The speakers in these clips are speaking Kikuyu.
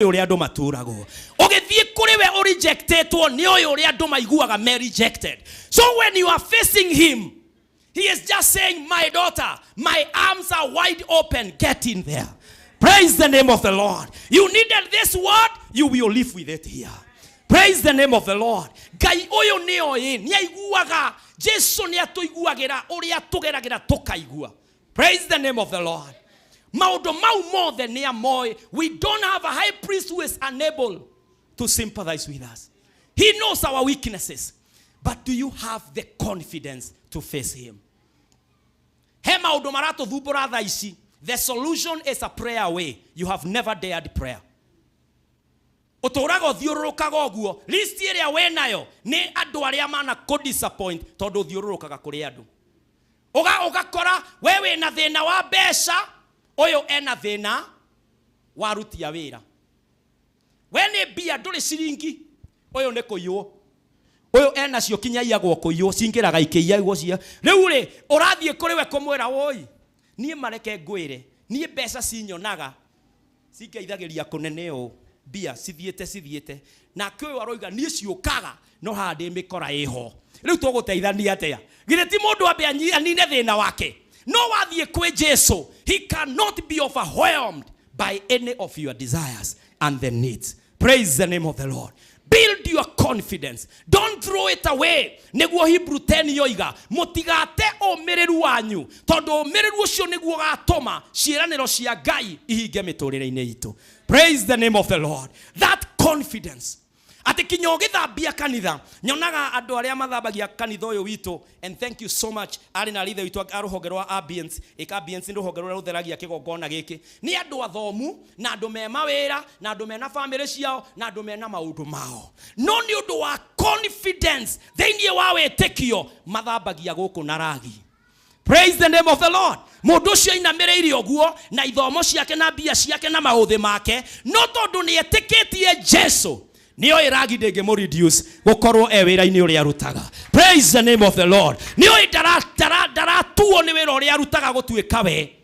Ũrĩa andũ maturagwo. Ũgĩthiĩ kũrĩ we ũrejectetwo nĩ ũyũ ũrĩa andũ maiguaga me rejected. So when you are facing him, he is just saying, "My daughter, my arms are wide open. Get in there." Praise the name of the Lord. You needed this word, you will live with it here. Praise the name of the Lord. Ngai ũyũ nĩ oĩ, nĩ aiguaga. Jesu nĩ atũiguagĩra ũrĩa tũgeragĩra tũkaigua. Praise the name of the Lord. Maũndũ mau mothe nĩ amoĩ. We don't have a high priest who is unable to sympathize with us. He knows our weaknesses. But do you have the confidence to face him? He maũndũ maratũthumbũra thaa ici. The solution is a prayer away. You have never dared prayer. Ũtũraga ũthiũrũrũkaga ũguo. List ĩrĩa wĩ nayo nĩ andũ arĩa mana kũ disappoint tondũ ũthiũrũrũkaga kũrĩ andũ. Ũgakora we wĩna thĩna wa mbeca, ũyũ ena thĩna wa aruti a wĩra. We nĩ mbia ndũrĩ ciringi, ũyũ nĩ kũiywo. Ũyũ enacio kinya iyagwo kũiywo, cingĩraga ikĩiyagwo cia. Rĩu rĩ, ũrathiĩ kũrĩ we kũmwĩra woi, niĩ mareke ngwĩre, niĩ mbeca cinyonaga, cingeithagĩria kũnene ũũ, mbia cithiĩte cithiĩte. Nake ũyũ aroiga niĩ ciũkaga, no haha ndĩ mĩkora ĩho. Rĩu tũgũteithania atĩa? Githĩ ti mũndũ ambe anine thĩna wake? No wathiĩ kwĩ Jesu, he cannot be overwhelmed by any of your desires and the needs. Praise the name of the Lord. Build your confidence. Don't throw it away. Nĩguo Hebrew 10 yoiga, mũtigate ũmĩrĩru wanyu, tondũ ũmĩrĩru ũcio nĩguo ũgatũma ciĩranĩro cia Ngai ihinge mĩtũrĩre-inĩ itũ. Praise the name of the Lord. That confidence. Atĩ kinya ũgĩthambia kanitha, nyonaga andũ arĩa mathambagia kanitha ũyũ witũ, and thank you so much, arĩ na ithe witũ a rũhonge rwa ambience, ĩka ambience nĩ rũhonge rũrĩa rũtheragia kĩgongona gĩkĩ. Nĩ andũ athomu, na andũ me mawĩra, na andũ mena famĩlĩ ciao, na andũ mena maũndũ mao. No nĩ ũndũ wa confidence thĩinĩ wa wĩtĩkio, mathambagia gũkũ na ragi. Praise the name of the Lord. Mũndũ ũcio ainamĩrĩire ũguo na ithomo ciake na mbia ciake na maũthĩ make, no tondũ nĩ etĩkĩtie Jesu, nĩoĩ ragi ndĩngĩmũ reduce gũkorwo e wĩra-inĩ ũrĩa arutaga. Praise the name of the Lord. Nĩoĩ ndaratuo nĩ wĩra ũrĩa arutaga gũtuĩka we.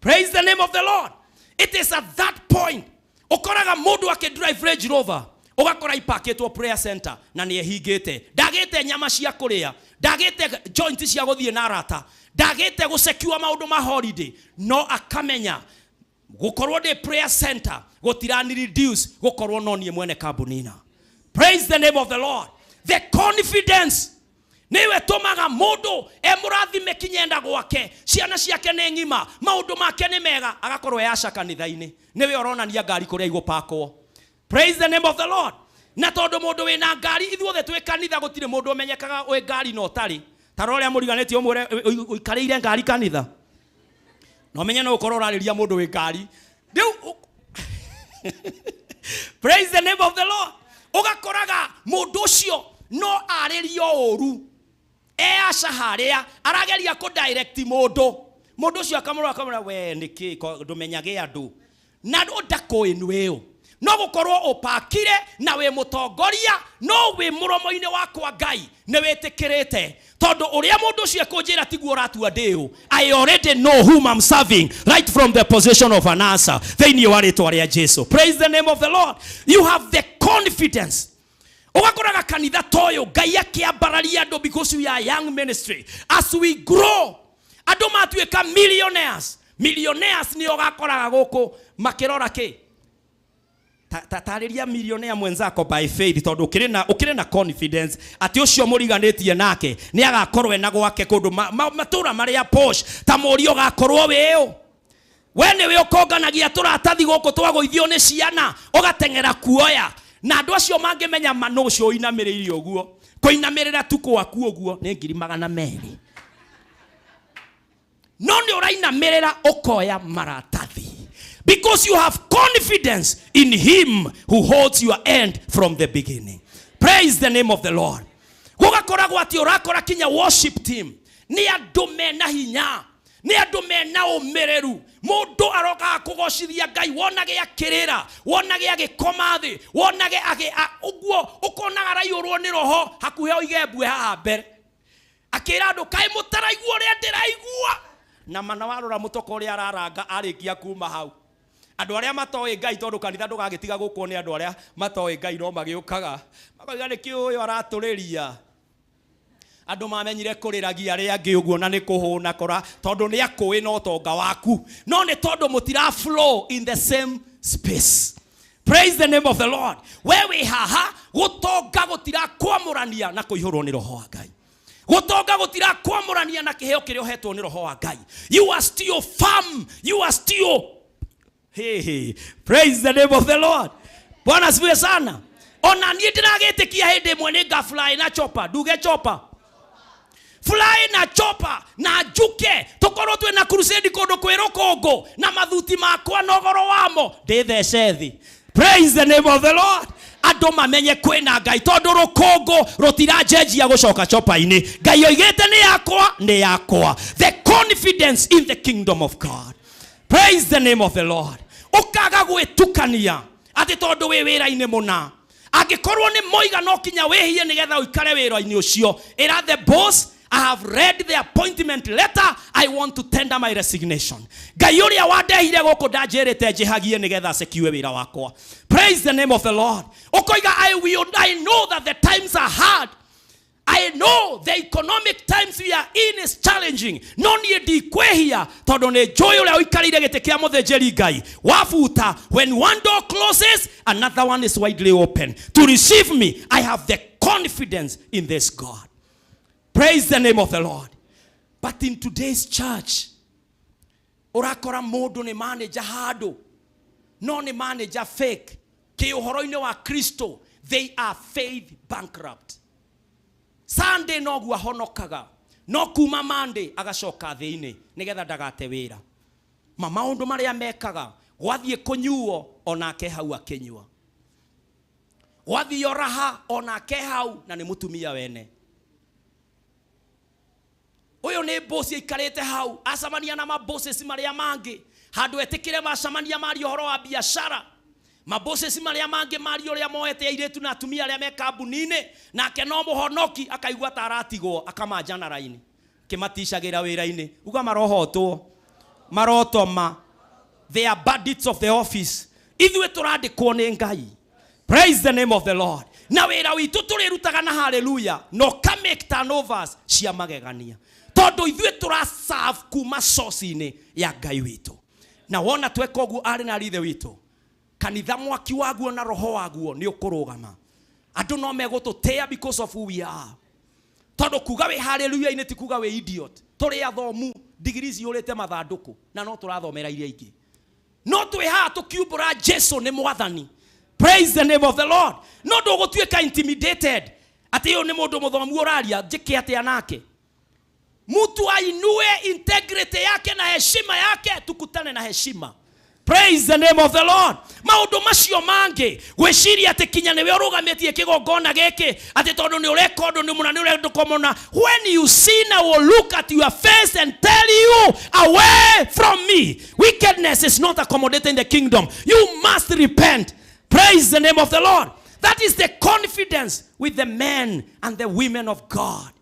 Praise the name of the Lord. It is at that point ũkoraga mũndũ akĩ drive Range Rover, ũgakora ipakĩtwo prayer center na nĩ ehingĩte, ndagĩte nyama cia kũrĩa, ndagĩte joint cia gũthiĩ na arata, ndagĩte gũsecure maũndũ ma holiday, no akamenya gũkorwo ndĩ prayer center gũtirani reduce gũkorwo no niĩ mwene kambuni ĩna. Praise the name of the Lord. The confidence nĩwe tũmaga mũndũ e mũrathime kinyenda gwake, ciana ciake nĩ ng'ima, maũndũ make nĩ mega, agakorwo e aca kanitha-inĩ, nĩwe ũronania ngari kũrĩa igũpakwo. Praise the name of the Lord. Na tondũ mũndũ wĩna ngari, ithuothe twĩ kanitha gũtirĩ mũndũ ũmenyekaga wĩ ngari na ũtarĩ. Ta rora ũrĩa mũriganĩtie ũmwĩre ũikarĩire ngari kanitha, na ũmenye no ũkorwo ũrarĩria mũndũ wĩ ngari rĩu. Praise the name of the Lord. Ũgakoraga mũndũ ũcio no arĩrio ũru e aca harĩa arageria kũ direct mũndũ, mũndũ ũcio akamũrora akamũra, "We nĩkĩ ndũmenyage andũ na ndakũĩ nĩ ũũ?" No gũkorwo ũpakire na wĩ mũtongoria, no wĩ mũromo-inĩ wakwa Ngai nĩ wĩtĩkĩrĩte, tondũ ũrĩa mũndũ ũcio ekũnjĩra tiguo ũratua ndĩũ. I already know whom I'm serving right from the position of an answer thĩinĩ wa rĩtwa rĩa Jesu. Praise the name of the Lord. You have the confidence. Ũgakoraga kanitha ta ũyũ Ngai akĩambararia andũ, because we are young ministry. As we grow, andũ matuĩka millionaires, millionaires nĩ ũgakoraga gũkũ makĩrora kĩ. Tarĩria millionaire mwenzako by faith, tondũ ũkĩrĩ na confidence atĩ ũcio mũriganĩtie nake nĩ agakorwo ena gwake kũndũ matũra marĩa posh. Ta mũri ũgakorwo wĩũ, we nĩwe ũkonganagia tũratathi gũkũ twagũithio nĩ ciana, ũgateng'era kuoya, na andũ acio mangĩmenya ma no ũcio ũinamĩrĩire ũguo, kũinamĩrĩra tu gwaku ũguo nĩ 200,000, no nĩ ũrainamĩrĩra ũkoya maratathi because you have confidence in him who holds your end from the beginning. Praise the name of the Lord. Gũgakoragwo atĩ ũrakora kinya worship team nĩ andũ mena hinya, nĩ andũ mena ũmĩrĩru. Mũndũ arokaga kũgocithia Ngai, wonage akĩrĩra, wonage agĩkoma thĩ, wonage ũguo ũkonaga araiyũrwo nĩ roho, hakuhĩ oige mbue haha mbere akĩra andũ, "Kaĩ mũtaraigua ũrĩa ndĩraigua?" Na mana warora mũtoko ũrĩa araranga arĩkia kuma hau. Andũ arĩa matoĩ Ngai, tondũ kanitha ndũgagĩtiga gũkwo nĩ andũ arĩa matoĩ Ngai, no magĩũkaga makoiga nĩkĩ ũyũ aratũrĩria. Andũ mamenyire kũrĩragia arĩa angĩ ũguo na nĩ kũhũna kora, tondũ nĩ akũĩ na ũtonga waku, no nĩ tondũ mũtira flow in the same space. Praise the name of the Lord. We wĩ haha, gũtonga gũtirakwamũrania na kũihũrwo nĩ roho wa Ngai. Gũtonga gũtirakwamũrania na kĩheo kĩrĩa ũhetwo nĩ roho wa Ngai. You are still firm. You are still hey, hey. Praise the name of the Lord. Bwana asifiwe sana. Ona niĩ ndĩragĩtĩkia hĩndĩ ĩmwe nĩ nga fly na chopper, nduge chopper, fly na chopper na njuke tũkorwo twĩ na crusade kũndũ kwĩ rũkũngũ na mathuti makwa na ũgoro wamo ndĩthece thĩ. Praise the name of the Lord. Andũ mamenye kwĩna Ngai, tondũ rũkũngũ rũtiranjenjia gũcoka chopa-inĩ. Ngai oigĩte nĩ yakwa, nĩ yakwa. The confidence in the kingdom of God. Praise the name of the Lord. Ũkaga gwĩtukania atĩ tondũ wĩ wĩra-inĩ mũna, angĩkorwo nĩ moiga no kinya wĩhie nĩgetha ũikare wĩra-inĩ ũcio, ĩra the boss, "I have read the appointment letter. I want to tender my resignation. Ngai ũrĩa wandehire gũkũ ndanjĩrĩte njĩhagie nĩgetha secure wĩra wakwa." Praise the name of the Lord. Ũkoiga, I know that the times are hard. I know the economic times we are in is challenging. No niĩ ndikwĩhia tondũ nĩ njũĩ ũrĩa ũikarĩire gĩtĩ kĩa mũthĩnjĩri Ngai. Wabuta, when one door closes, another one is widely open to receive me. I have the confidence in this God. Praise the name of the Lord. But in today's church, ũrakora mũndũ nĩ manager handũ, no nĩ manager fake. Kĩũhoro-inĩ wa Kristo, they are faith bankrupt. Sunday noguo ahonokaga, no kuma Monday agacoka thĩ-inĩ nĩgetha ndagate wĩra. Ma maũndũ marĩa mekaga, gwathiĩ kũnyuo onake hau akĩnyua, gwathio raha onake hau, na nĩ mũtumia wene. Ũyũ nĩ boss aikarĩte hau, acamania na mabosses marĩa mangĩ, handũ etĩkĩre macamania maria ũhoro wa biacara, mabosses marĩa mangĩ maria ũrĩa moete airĩtu na atumia arĩa me kambuni-inĩ, nake no mũhonoki, akaigua ta aratigwo, akamanja na raini kĩmaticagĩra wĩra-inĩ, uga marohotwo, marotoma. They are bandits of the office. Ithuĩ tũrandĩkwo nĩ Ngai. Praise the name of the Lord. Na wĩra witũ tũrĩrutaga na hallelujah, no ka make turnovers cia magegania, tondũ ithuĩ tũraserve kuma source-inĩ ya Ngai witũ. Na wona tweka ũguo, arĩ na ithe witũ, kanitha mwaki waguo na roho waguo nĩ ũkũrũgama. Andũ no megũtũtĩa because of who we are, tondũ kuga wĩ hallelujah-inĩ ti kuga wĩ idiot. Tũrĩ athomu, digiri cihũrĩte mathandũkũ, na no tũrathomera iria ingĩ, no twĩ haha tũkiumbũra Jesu nĩ mwathani. Praise the name of the Lord. No ndũgũtuĩka intimidated atĩ ũyũ nĩ mũndũ mũthomu ũraria, njĩke atĩa nake. Mtu ainue integrity yake na heshima yake, tukutane na heshima. Praise the name of the Lord. Maũndũ macio mangĩ, gwĩciria atĩ kinya nĩwe ũrũgamĩtie kĩgongona gĩkĩ, atĩ tondũ nĩ ũreka ũndũ nĩ mũna, nĩ ũrenda mũna, when you sin, I will look at your face and tell you, "Away from me." Wickedness is not accommodated in the kingdom. You must repent. Praise the name of the Lord. That is the confidence with the men and the women of God.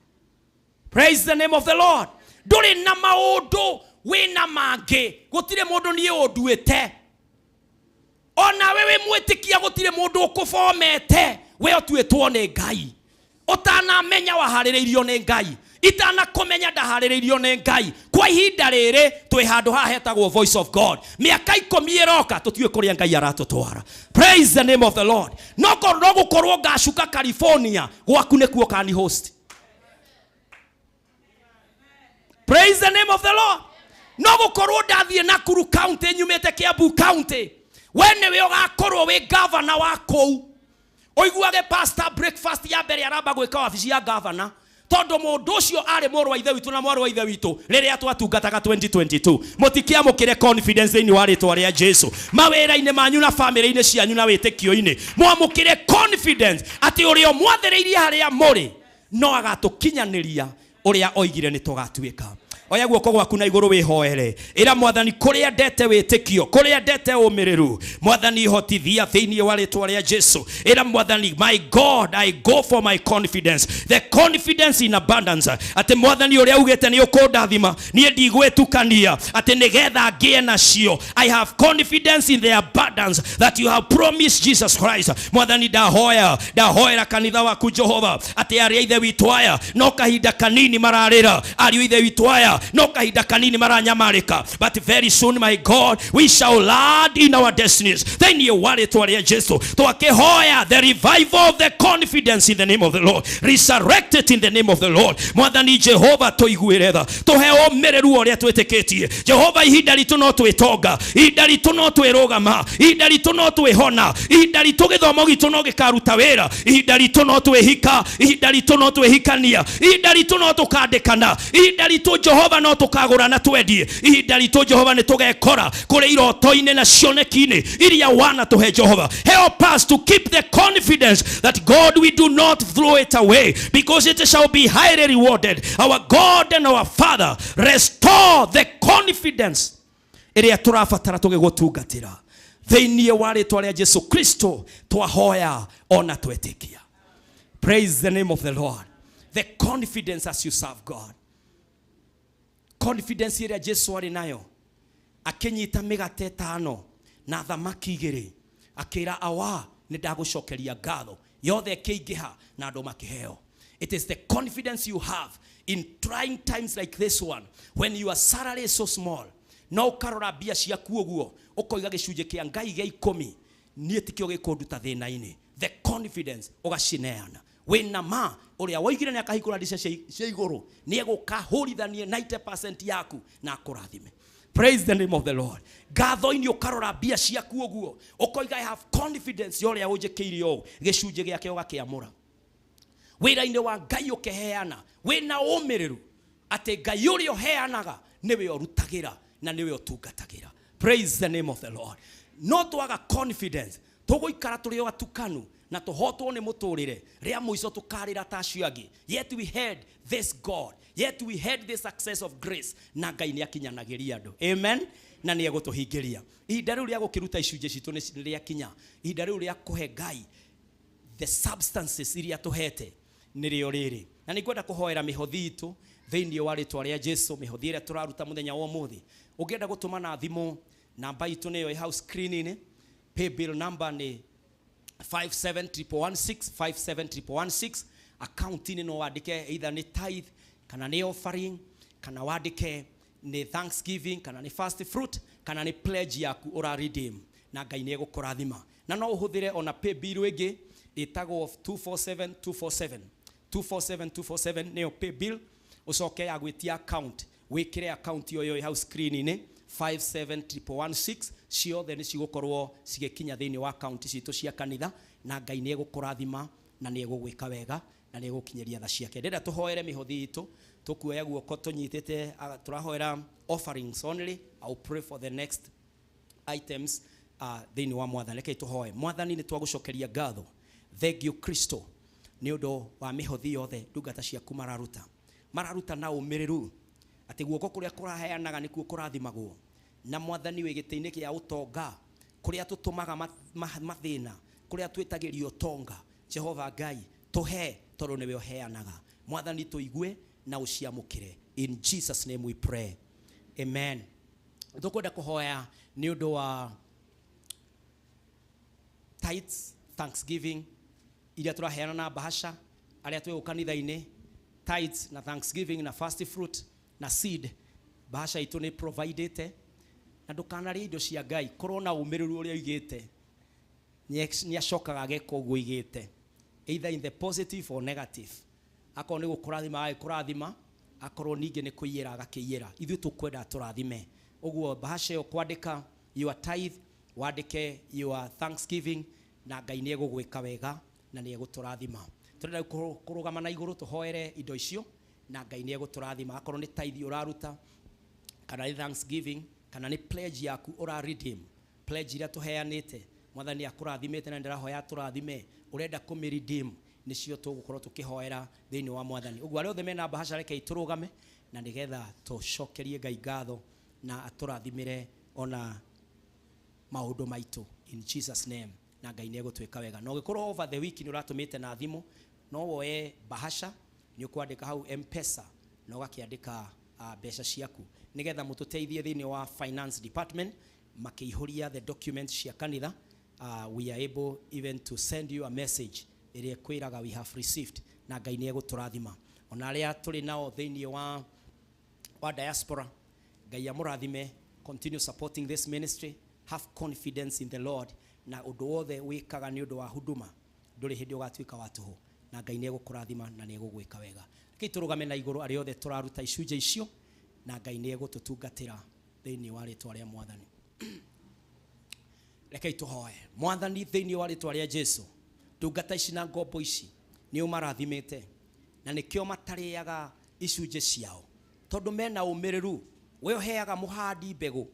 Praise the name of the Lord. Ndũrĩ na maũndũ wĩna mangĩ, gũtirĩ mũndũ niĩ ũnduĩte. Onawe wĩ mwĩtĩkia, gũtirĩ mũndũ ũkũbomete. We ũtuĩtwo nĩ Ngai. Ũtanamenya waharĩrĩirio nĩ Ngai. Itanakũmenya ndaharĩrĩirio nĩ Ngai. Kwa ihinda rĩrĩ twĩ handũ haha hetagwo Voice of God. Mĩaka 10 ĩroka tũtiũĩ kũrĩa Ngai aratũtwara. Praise the name of the Lord. No korwo no gũkorwo ngacuka California gwaku nĩkuo kani host. Praise the name of the Lord. No gũkorwo ndathiĩ Nakuru County nyumĩte Kiambu County, we nĩwe ũgakorwo wĩ gavana wa kũu. Ũiguage pastor breakfast ya mbere aramba gwĩka wabici ya gavana, tondũ mũndũ ũcio arĩ mũrũ wa ithe witũ na mwarĩ wa ithe witũ rĩrĩa twatungataga 2022. Mũtikiamũkĩre confidence thĩinĩ wa rĩtwa rĩa Jesu, mawĩra-inĩ manyu na bamĩrĩ-inĩ cianyu na wĩtĩkio-inĩ. Mwamũkĩre confidence atĩ ũrĩa mwathĩrĩirie harĩa mũrĩ no agatũkinyanĩria ũrĩa oigire nĩ tũgatuĩka. Oya guoko gwaku na igũrũ wĩhoere. Ĩra Mwathani kũrĩa ndete wĩtĩkio, kũrĩa ndete ũmĩrĩru, Mwathani hotithia thĩinĩ wa rĩtwa rĩa Jesu. Ĩra Mwathani, my God, I go for my confidence, the confidence in abundance. Atĩ Mwathani ũrĩa ugĩte nĩ ũkũndathima, niĩ ndigwĩtukania, atĩ nĩgetha ngĩe nacio. I have confidence in the abundance that you have promised, Jesus Christ. Mwathani, ndahoya, ndahoera kanitha waku Jehova, atĩ arĩa ithe witũ aya no kahinda kanini mararĩra, ariũ ithe witũ aya no kahinda kanini maranyamarĩka, but very soon, my God, we shall land in our destinies thĩinĩ wa rĩtwa rĩa Jesu. Twakĩhoya the revival of the confidence in the name of the Lord. Resurrect it in the name of the Lord. Mwathani Jehova, tũiguĩre tha, tũhe ũmĩrĩru ũrĩa twĩtĩkĩtie. Jehova, ihinda ritũ no twĩtonga, ihinda ritũ no twĩrũgama, ihinda ritũ no twĩhona, ihinda ritũ gĩthomo gitũ no gĩkaruta wĩra, ihinda ritũ no twĩhika, ihinda ritũ no twĩhikania, ihinda ritũ no tũkandĩkana, ihinda ritũ Jehova no tũkagũrana twendie, ihinda ritũ Jehova nĩ tũgekora kũrĩ iroto-inĩ na cioneki-inĩ iria wanatũhe. Jehova, help us to keep the confidence that, God, we do not throw it away because it shall be highly rewarded. Our God and our Father, restore the confidence ĩrĩa tũrabatara tũgĩgũtungatĩra. Thĩinĩ wa rĩtwa rĩa Jesu Kristo twahoya ona twetĩkia. Praise the name of the Lord. The confidence as you serve God, confidence ĩrĩa Jesu arĩ nayo akĩnyita mĩgate ĩtano na thamaki igĩrĩ, akĩra awa nĩ ndagũcokeria ngatho, yothe ĩkĩingĩha na andũ makĩheo. It is the confidence you have in trying times like this one, when your salary is so small, no ũkarora mbia ciaku ũguo ũkoiga gĩcunjĩ kĩa Ngai gĩa ikũmi niĩ tikĩo gĩkũnduta thĩna-inĩ. The confidence ũgacineana wĩna ma ũrĩa woigire nĩ akahingũra ndica cia igũrũ, nĩ egũkahũrithanie 90% yaku na akũrathime. Praise the name of the Lord. Ngatho-inĩ ũkarora mbia ciaku ũguo ũkoiga, "I have confidence ya ũrĩa ũnjĩkĩire ũũ." Gĩcunjĩ gĩake ũgakĩamũra wĩra-inĩ wa Ngai, ũkĩheana wĩna ũmĩrĩru atĩ Ngai ũrĩa ũheanaga nĩwe ũrutagĩra na nĩwe ũtungatagĩra. Praise the name of the Lord. No twaga confidence, tũgũikara tũrĩ o atukanu na tũhotwo nĩ mũtũrĩre. Rĩa mũico tũkarĩra ta acio angĩ. Yet we had this God, yet we had this success of grace, na Ngai nĩ akinyanagĩria andũ. Amen. Na nĩ egũtũhingĩria. Ihinda rĩu rĩa gũkĩruta icunjĩ citũ nĩ rĩakinya. Ihinda rĩu rĩa kũhe Ngai the substances iria tũhete nĩrĩo rĩrĩ, na nĩ ngwenda kũhoera mĩhothi itũ thĩinĩ wa rĩtwa rĩa Jesu. Mĩhothi ĩrĩa tũraruta mũthenya wa ũmũthĩ, ũngĩenda gũtũma na thimũ, namba itũ nĩyo ĩ hau screen-inĩ. Paybill number nĩ 57116, 57116. Account-inĩ no wandĩke either nĩ tithe kana nĩ offering, kana wandĩke nĩ thanksgiving, kana nĩ first fruit, kana nĩ pledge yaku ũra redeem, na Ngai nĩ egũkũrathima. Na no ũhũthĩre ona paybill ĩngĩ ĩtagwo 247247, 247247 nĩyo paybill. Ũcoke ya gwĩtia account, wĩkĩre account ĩyo ĩ hau screen-inĩ, 57116. Ciothe nĩ cigũkorwo cigĩkinya thĩinĩ wa account citũ cia kanitha, na Ngai nĩ egũkũrathima na nĩ egũgwĩka wega na nĩ egũkinyĩria tha ciake. Ndĩrenda tũhoere mĩhothi itũ tũkuoya guoko tũnyitĩte. Tũrahoera offerings only. I'll pray for the next items thĩinĩ wa Mwathani. Rekei tũhoe. Mwathani, nĩ twagũcokeria ngatho, thank you Kristo, nĩ ũndũ wa mĩhothi yothe ndungata ciaku mararuta. Mararuta na ũmĩrĩru atĩ guoko kũrĩa kũraheanaga nĩkuo kũrathimagwo. Na Mwathani, wĩ gĩtĩ-inĩ kĩa ũtonga, kũrĩa tũtũmaga mathĩna, kũrĩa twĩtagĩria ũtonga. Jehova Ngai, tũhe tondũ nĩwe ũheanaga. Mwathani, tũigue na ũciamũkĩre. In Jesus' name we pray, amen. Tũkwenda kũhoya nĩ ũndũ wa tithes, thanksgiving iria tũraheana na bahasha arĩa twĩ kanitha-inĩ. Tithes na thanksgiving na first fruit na seed, bahasha itũ nĩ providete. Na ndũkanarĩe indo cia Ngai, korwo na ũmĩrĩru ũrĩa oigĩte nĩ acokaga ageka ũguo oigĩte, either in the positive or negative. Akorwo nĩ gũkũrathima agĩkũrathima, akorwo ningĩ nĩ kũiyĩra agakĩiyĩra. Ithuĩ tũkwenda tũrathime ũguo. Bahasha ĩyo kwandĩka your tithe, wandĩke your thanksgiving, na Ngai nĩ egũgwĩka wega na nĩ egũtũrathima. Tũrenda kũrũgama na igũrũ tũhoere indo icio, na Ngai nĩ egũtũrathima. Akorwo nĩ tithe ũraruta, kana nĩ thanksgiving, kana nĩ pledge yaku ũra redeem, pledge iria tũheanĩte, Mwathani akũrathimĩte na ndĩrahoya atũrathime, ũrenda kũmĩ redeem, nĩcio tũgũkorwo tũkĩhoera thĩinĩ wa Mwathani. Ũguo arĩa othe mena bahasha, rekei tũrũgame. Na nĩgetha tũcokerie Ngai ngatho na atũrathimĩre ona maũndũ maitũ in Jesus name, na Ngai nĩ egũtwĩka wega. Na ũgĩkorwo over the week nĩ ũratũmĩte na thimũ, no woe bahasha, nĩ ũkwandĩka hau M-Pesa na ũgakĩandĩka mbeca ciaku nĩgetha mũtũteithie thĩinĩ wa finance department makĩihũria the documents cia kanitha. We are able even to send you a message ĩrĩa ĩkwĩraga we have received, na Ngai nĩ egũtũrathima. Ona arĩa tũrĩ nao thĩinĩ wa diaspora, Ngai amũrathime. Continue supporting this ministry, have confidence in the Lord, na ũndũ wothe wĩkaga nĩ ũndũ wa huduma ndũrĩ hĩndĩ ũgatuĩka wa tũhũ, na Ngai nĩ egũkũrathima na nĩ egũgwĩka wega. Rekei tũrũgame na igũrũ arĩa othe tũraruta icunjĩ icio, na Ngai nĩ egũtũtungatĩra thĩinĩ wa rĩtwa rĩa Mwathani. Rekei tũhoe. Mwathani, thĩinĩ wa rĩtwa rĩa Jesu, ndungata ici na ngombo ici nĩ ũmarathimĩte, na nĩkĩo matarĩaga icunjĩ ciao, tondũ mena ũmĩrĩru. We ũheaga mũhandi mbegũ,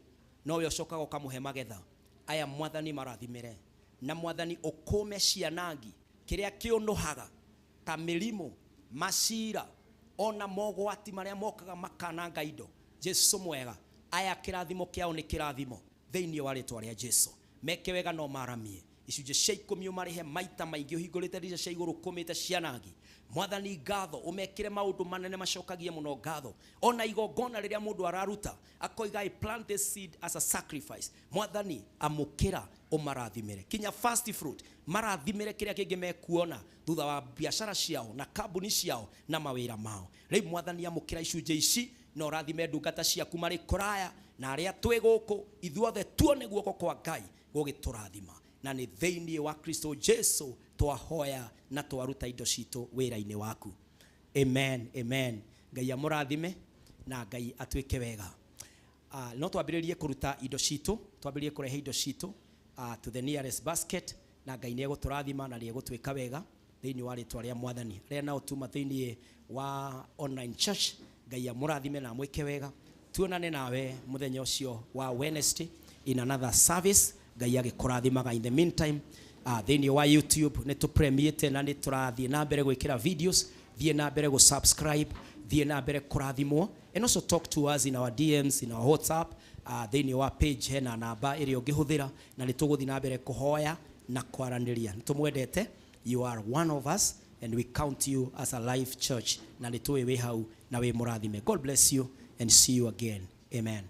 nowe ũcokaga ũkamũhe magetha. Aya Mwathani marathimĩre, na Mwathani ũkũme cianangi kĩrĩa kĩũnũhaga ta mĩrimũ, macira, ona mogwati marĩa mokaga makananga indo. Jesu mwega, aya kĩrathimo kĩao nĩ kĩrathimo thĩinĩ wa rĩtwa rĩa Jesu. Meke wega no maramie icunjĩ cia ikũmi, ũmarĩhe maita maingĩ, ũhingũrĩte ndirica cia igũrũ, ũkũmĩte cianangi. Mwathani ngatho, ũmekĩre maũndũ manene macokagie mũno ngatho. Ona igongona rĩrĩa mũndũ araruta akoiga, "I plant this seed as a sacrifice," Mwathani amũkĩra, ũmarathimĩre kinya first fruit, marathimĩre kĩrĩa kĩngĩ mekuona thutha wa biacara ciao na kambuni ciao na mawĩra mao. Rĩu Mwathani amũkĩra icunjĩ ici na ũrathime ndungata ciaku marĩ kũraya na arĩa twĩ gũkũ, ithuothe tuone guoko kwa Ngai gũgĩtũrathima, na nĩ thĩinĩ wa Kristo Jesu twahoya na twaruta indo citũ wĩra-inĩ waku. Amen, amen. Ngai amũrathime na Ngai atuĩke wega. No twambĩrĩrie kũruta indo citũ, twambĩrĩrie kũrehe indo citũ to the nearest basket, na Ngai nĩ egũtũrathima na nĩ egũtwĩka wega thĩinĩ wa rĩtwa rĩa Mwathani. Arĩa nao tuma thĩinĩ wa online church, Ngai amũrathime na amwĩke wega. Tuonane nawe mũthenya ũcio wa Wednesday in another service, Ngai agĩkũrathimaga. In the meantime, thĩinĩ wa YouTube nĩ tũpremiĩte na nĩ tũrathiĩ na mbere gwĩkĩra videos. Thiĩ na mbere gũ-subscribe, thiĩ na mbere kũrathimwo, and also talk to us in our DMs, in our WhatsApp. Thĩinĩ wa page hena namba ĩrĩa ũngĩhũthĩra, na nĩ tũgũthiĩ na mbere kũhoya na kwaranĩria. Nĩ tũmwendete. You are one of us and we count you as a live church, na nĩ tũĩ wĩ hau na wĩ mũrathime. God bless you and see you again. Amen.